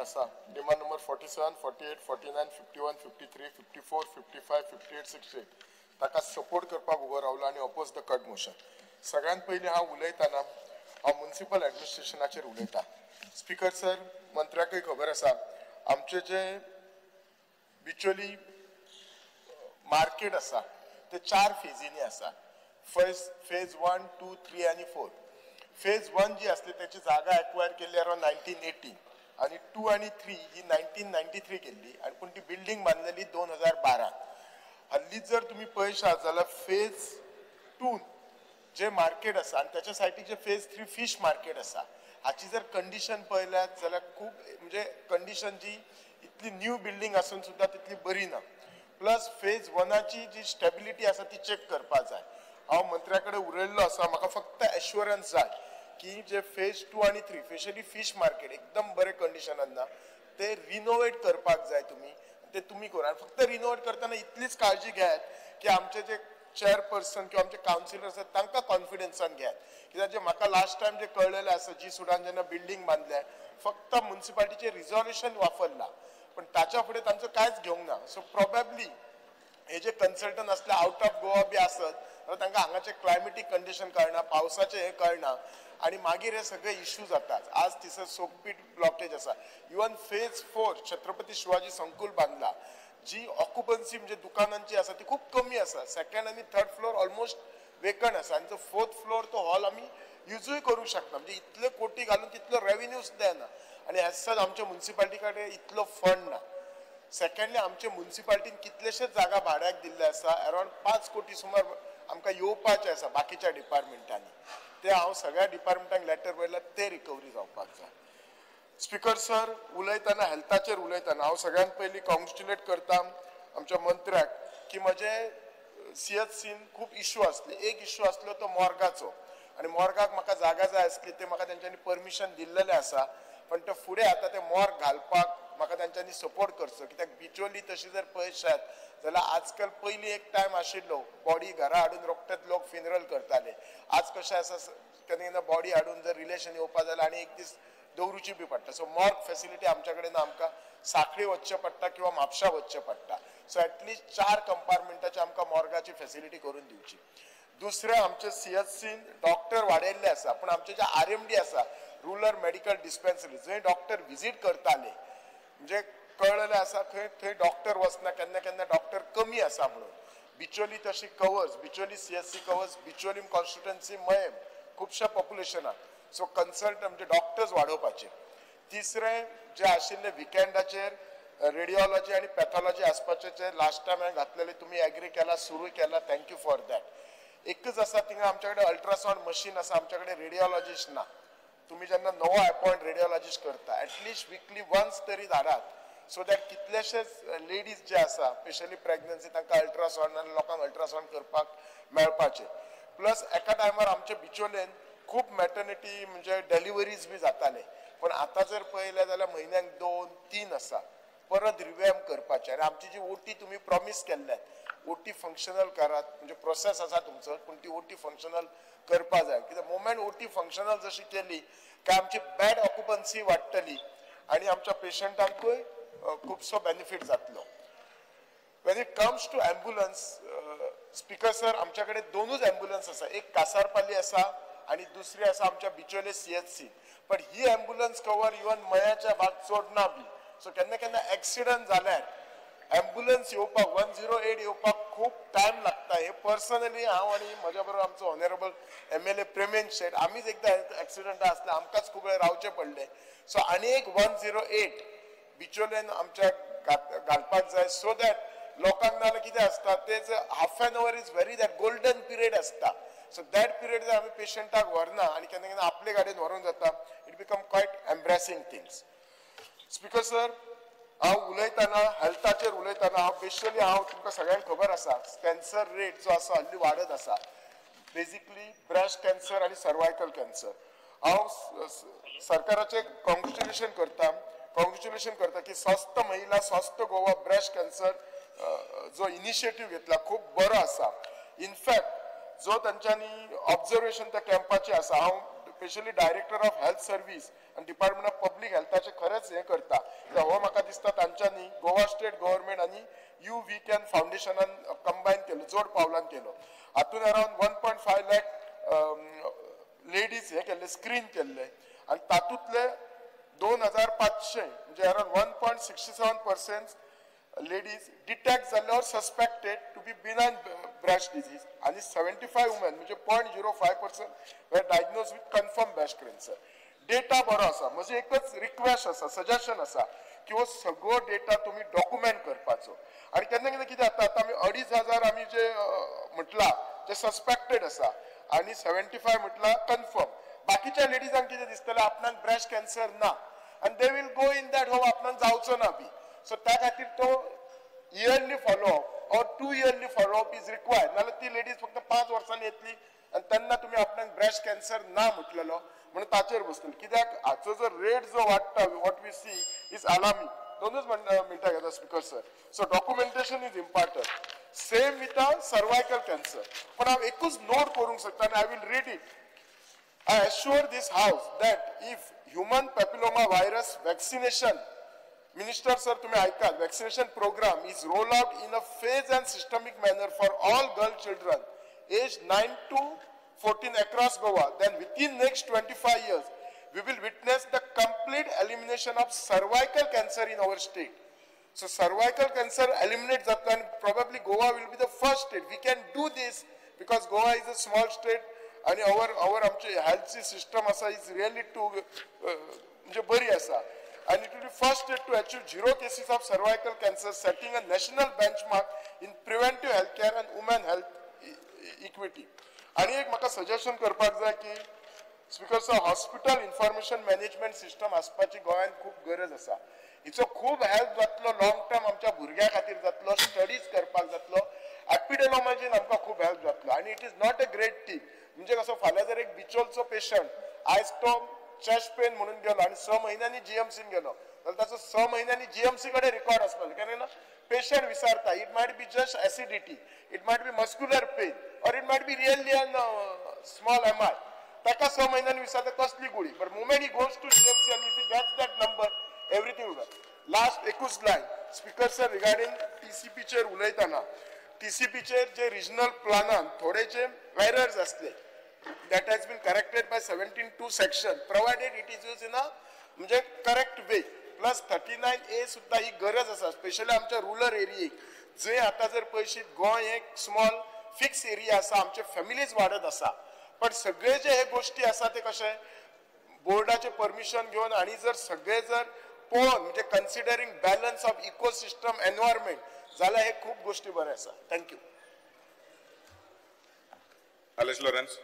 आसा, demand number 47, 48, 49, 51, 53, 54, 55, 58, 68 ताका support करपाक उबो रावलो आनी अपोज the cut motion. सगळ्यांत पयलीं हांव उलयतना हांव मुन्सिपल एडमिनिस्ट्रेशनाचेर उलयता. स्पीकर सर, मंत्र्याकूय खबर आसा आमचे जे बिचोली मार्केट आसा ते 4 फेजींनी आसा. फर्स्ट फेज 1, 2, 3 आनी 4. फेज 1 जी आसली त्याची जागा एक्वायर केल्ली अरावंड 1980 आनी 2 आनी 3 ही 1993 केल्ली आनी पूण ती बिल्डींग बांदलेली 2012. हल्लीच जर तुमी पळयशात जाल्यार फेज 2 जे मार्केट आसा आनी त्याच्या सायडीक जे फेज 3 फीश मार्केट आसा हाची जर कंडिशन पळयल्यात जाल्यार खूब म्हणजे कंडिशन जी इतली न्यू बिल्डींग आसून सुद्दां तितली बरी ना. प्लस फेज 1ची जी स्टेबिलिटी आसा ती चॅक करपाक जाय. हांव मंत्र्या कडेन उलयल्लो आसा, म्हाका फक्त एश्युरन्स जाय की जे फेज 2 आनी 3 स्पेशली फीश मार्केट एकदम बरे कंडिशनान ना ते रिनोवेट करपाक जाय. तुमी ते तुमी करा. फक्त रिनोवेट करतना इतलीच काळजी घेयात की आमचे जे चेअरपर्सन किंवा आमचे कावन्सिलर आसात तांकां कॉन्फिडन्सान घेयात. कित्याक जे म्हाका लास्ट टायम जे कळलेलें आसा जी सुडान जेन्ना बिल्डींग बांदल्या फक्त मुन्सिपालिटीचें रिजॉल्युशन वापरलां पण ताच्या फुडें तांचो कांयच घेवंक ना. सो प्रोबेबली हे जे कन्सल्टंट आसले आवट ऑफ गोवा बी आसत जाल्यार तांकां हांगाचें क्लायमेटीक कंडिशन कळना, पावसाचें हें कळना आनी मागीर हे सगळे इश्यू जातात. आज थंयसर सोकपीट ब्लॉकेज आसा. इवन फेज 4 छत्रपती शिवाजी संकुल बांदला जी ऑक्युपन्सी म्हणजे दुकानांची आसा ती खूब कमी आसा. सेकंड आनी थर्ड फ्लोर ऑलमोस्ट वेकंट आसा आनी जो फोर्थ फ्लोर तो हॉल आमी युजूय करूंक शकना. म्हणजे इतले कोटी घालून तितलो रेवेन्यू सुद्दां येना आनी एज सच आमच्या मुन्सिपालिटी कडेन इतलो फंड ना. सेकंडली आमचे मुन्सिपालिटीन कितलेशेच जागा भाड्याक दिल्ले आसा. अरावंड 5 कोटी सुमार आमकां येवपाचें आसा बाकीच्या डिपार्टमेंटांनी. ते हांव सगळ्या डिपार्टमेंटांक लेटर बरयला ते रिकवरी जावपाक जाय. स्पीकर सर, उलयतना हेल्थाचेर उलयतना हांव सगळ्यांत पयलीं कॉंग्रेच्युलेट करता आमच्या मंत्र्याक की म्हजे CHCन खूब इश्यू आसले. एक इश्यू आसलो तो मॉर्गाचो आनी मॉर्गाक म्हाका जागा जाय आसली ते म्हाका तेंच्यांनी परमिशन दिल्लेलें आसा पण ते फुडें आतां ते मॉर्ग घालपाक म्हाका तेंच्यांनी सपोर्ट करचो. कित्याक बिचोली तशी जर पळयशात जाल्यार आजकाल पयलीं एक टायम आशिल्लो बॉडी घरा हाडून रोखडेच लोक फिनरल करताले. आज कशें आसा केन्ना केन्ना बॉडी हाडून जर रिलेशन येवपा जाल्यार आनी एक दीस दवरूची बी पडटा. सो मॉर्ग फेसिलिटी आमच्या कडेन आमकां साखळी वचचें पडटा किंवा म्हापशा वचचें पडटा. सो एटलिस्ट 4 कंपार्टमेंटाची आमकां मॉर्गाची फेसिलिटी करून दिवची. दुसरें आमचे CHCन डॉक्टर वाडयल्ले आसा पूण आमचे जे RMD आसा रुरल मेडिकल डिस्पेन्सरी जंय डॉक्टर विजीट करताले म्हणजे कळलेलें आसा थंय थंय डॉक्टर वचना, केन्ना केन्ना डॉक्टर कमी आसा म्हणून. बिचोली तशी covers Bicholim CHC covers Bicholim constituency Mayem खुबश्या पॉप्युलेशनाक. सो कन्सल्ट म्हणजे डॉक्टर्स वाडोवपाचे. तिसरें जे आशिल्ले विकेंडाचेर रेडिओलॉजी आनी पॅथॉलॉजी आसपाचें जे लास्ट टायम हांवें घातलेलें तुमी एग्री केला, सुरू केला, thank you for that. एकच आसा थिंगा आमच्या कडेन अल्ट्रासावंड मशीन आसा, आमच्या कडेन रेडिओलॉजिस्ट ना. तुमी जेन्ना नवो अपॉयंट रेडिओलॉजिस्ट करता एटलिस्ट विकली वन्स तरी धाडात सो that कितलेशेच लेडीज जे आसा स्पेशली प्रेग्नन्सी तांकां अल्ट्रासावंड आनी लोकांक अल्ट्रासावंड करपाक मेळपाचें. प्लस एका टायमार आमच्या बिचोलेन खूब मॅटर्निटी म्हणजे डिलिव्हरीज बी जाताले पण आतां जर पळयलें जाल्यार म्हयन्याक 2-3 आसा. परत रिव्हॅम्प करपाचें आनी आमची जी ओटी तुमी प्रॉमीस केल्ल्यात ओटी फंक्शनल करात म्हणजे प्रोसेस आसा तुमचो पूण ती ओटी फंक्शनल करपा जाय. कित्याक मोमेंट ओटी फंक्शनल जशी केली काय आमची बेड ऑक्युपन्सी वाडटली आनी आमच्या पेशंटांकूय खुबसो बेनिफीट जातलो. When it comes to ambulance, speaker sir, आमच्या कडेन 2 ॲम्ब्युलन्स आसा. एक कासारपाली आसा आनी दुसरी आसा आमच्या बिचोले CHC. पण ही ॲम्ब्युलन्स कवर इवन मयाच्या भाग चड ना बी. सो केन्ना केन्ना एक्सिडंट जाल्यार ॲम्ब्युलन्स येवपाक 108 येवपाक खूब टायम लागता. हे पर्सनली हांव आनी म्हज्या बरोबर आमचो ऑनरेबल MLA Premen शेट आमीच एकदां एक्सिडंट आसले आमकांच खूब वेळ रावचें पडलें. सो आनी एक 108 बिचोलेन आमच्या घालपाक जाय सो that लोकांक नाजाल्यार कितें आसता तेच half an hour is very that golden period आसता. सो that period जर आमी पेशंटाक व्हरना आनी केन्ना केन्ना आपले गाडयेन व्हरोन जाता it become quite embarrassing things. Speaker sir, हांव उलयतना हेल्थाचेर उलयतना हांव स्पेशली हांव तुमकां सगळ्यांक खबर आसा कॅन्सर रेट जो आसा हल्ली वाडत आसा, बेजिकली ब्रेस्ट कॅन्सर आनी सर्वायकल कॅन्सर. हांव सरकाराचें कॉंग्रेच्युलेशन करता, कॉंग्रेच्युलेशन करता की स्वस्थ महिला स्वस्थ गोवा ब्रेस्ट कॅन्सर जो इनिशिएटीव घेतला खूब बरो आसा. इनफॅक्ट जो तांच्यांनी ऑब्जर्वेशन त्या कॅम्पाचें आसा, हांव Specially director of health service आनी डिपार्टमेंट ऑफ पब्लीक हेल्थाचें खरेंच हें करता. हो म्हाका दिसता तांच्यांनी गोवा स्टेट गव्हर्मेंट आनी you we can फावंडेशनान कंबायन केलो, जोड पावलान केलो. हातून अरावंड 1.5 लाख लेडीज हे केल्ले, स्क्रीन केल्ले आनी तातूंतले 2500 म्हणजे अरावंड 1.67% लेडीज डिटेक्ट जाल्ले or suspected to be benign breast disease आनी 75 वुमेन म्हणजे 0.05% were diagnose with confirm breast cancer. Data बरो आसा. म्हजी एकच रिक्वेस्ट आसा, सजेशन आसा की हो सगळो डेटा तुमी डॉक्युमेंट करपाचो. आनी केन्ना केन्ना कितें जाता, आतां आमी 2500 आमी जे म्हटलां जे सस्पेक्टेड आसा आनी 75 म्हटलां कन्फर्म, बाकीच्या लेडीजांक कितें दिसतलें आपणाक ब्रेस्ट कॅन्सर ना आनी they will go in that हो आपणाक जावचो ना बी. सो त्या खातीर तो yearly follow-up or 2 yearly follow-up is required. नाल्यार ती लेडीज फक्त 5 वर्सांनी येतली आनी तेन्ना तुमी आपणाक ब्रेस्ट कॅन्सर ना म्हटलेलो म्हणून ताचेर बसतली. कित्याक हाचो जो रेट जो वाडटा what we see is alarming. दोनूच मिनटां घेता speaker sir. So documentation is important. Same with a cervical cancer. पण हांव एकूच नोट करूंक शकता आनी I will read it. I assure this house that if human papilloma virus vaccination, minister sir तुम्ही ऐका, vaccination program is roll out in a phase and systemic manner for all girl children age 9 to 14 across Goa, then within next 25 years we will witness the complete elimination of cervical cancer in our state. So cervical cancer eliminate जातलो आनी probably Goa will be the first state. We can do this because Goa is a small state आनी our आमची हेल्थची system आसा is really to म्हणजे बरी आसा. And it will be first state to achieve 0 cases of cervical cancer, setting a national benchmark in preventive healthcare and women health equity. आनी एक म्हाका suggestion करपाक जाय की speaker sir, hospital information management system आसपाची गोंयांत खूब गरज आसा. हिचो खूब हेल्प जातलो लॉंग टर्म आमच्या भुरग्यां खातीर जातलो, स्टडीज करपाक जातलो, एपिडेमॉलॉजीन आमकां खूब हेल्प जातलो. आनी it is not a great thing. म्हणजे कसो फाल्यां जर एक बिचोलचो पेशंट आयज तो चेस्ट पेन म्हणून गेलो आनी 6 म्हयन्यांनी जीएमसीन गेलो जाल्यार ताचो 6 म्हयन्यांनी जीएमसी कडेन रिकॉर्ड आसतलो. कारण patient विसारता. It might be just acidity, it might be muscular pain or it might be really an small MI. ताका 6 म्हयन्यांनी विसारता कसली गुळी, but moment he goes to GMC आनी if he gets that number everything. Last एकूच line speaker sir regarding टीसीपीचेर उलयतना, टीसीपीचेर जे regional प्लानान थोडे जे errors आसले that has been corrected by 17(2) section, provided it is used in a म्हणजे correct way. Plus 39A सुद्धा ही गरज आसा, specially आमच्या रुरल एरियेक जंय आतां जर पळयशीत गोंय एक स्मॉल फिक्स एरिया आसा, आमचे फॅमिलीज वाडत आसा, पण सगळे जे हे गोष्टी आसा ते कशे बोर्डाचे परमिशन घेवन आनी जर सगळे जर पळोवन म्हणजे considering balance of ecosystem environment जाल्यार हे खूब गोष्टी बरे आसा. Thank you. Alex Lawrence.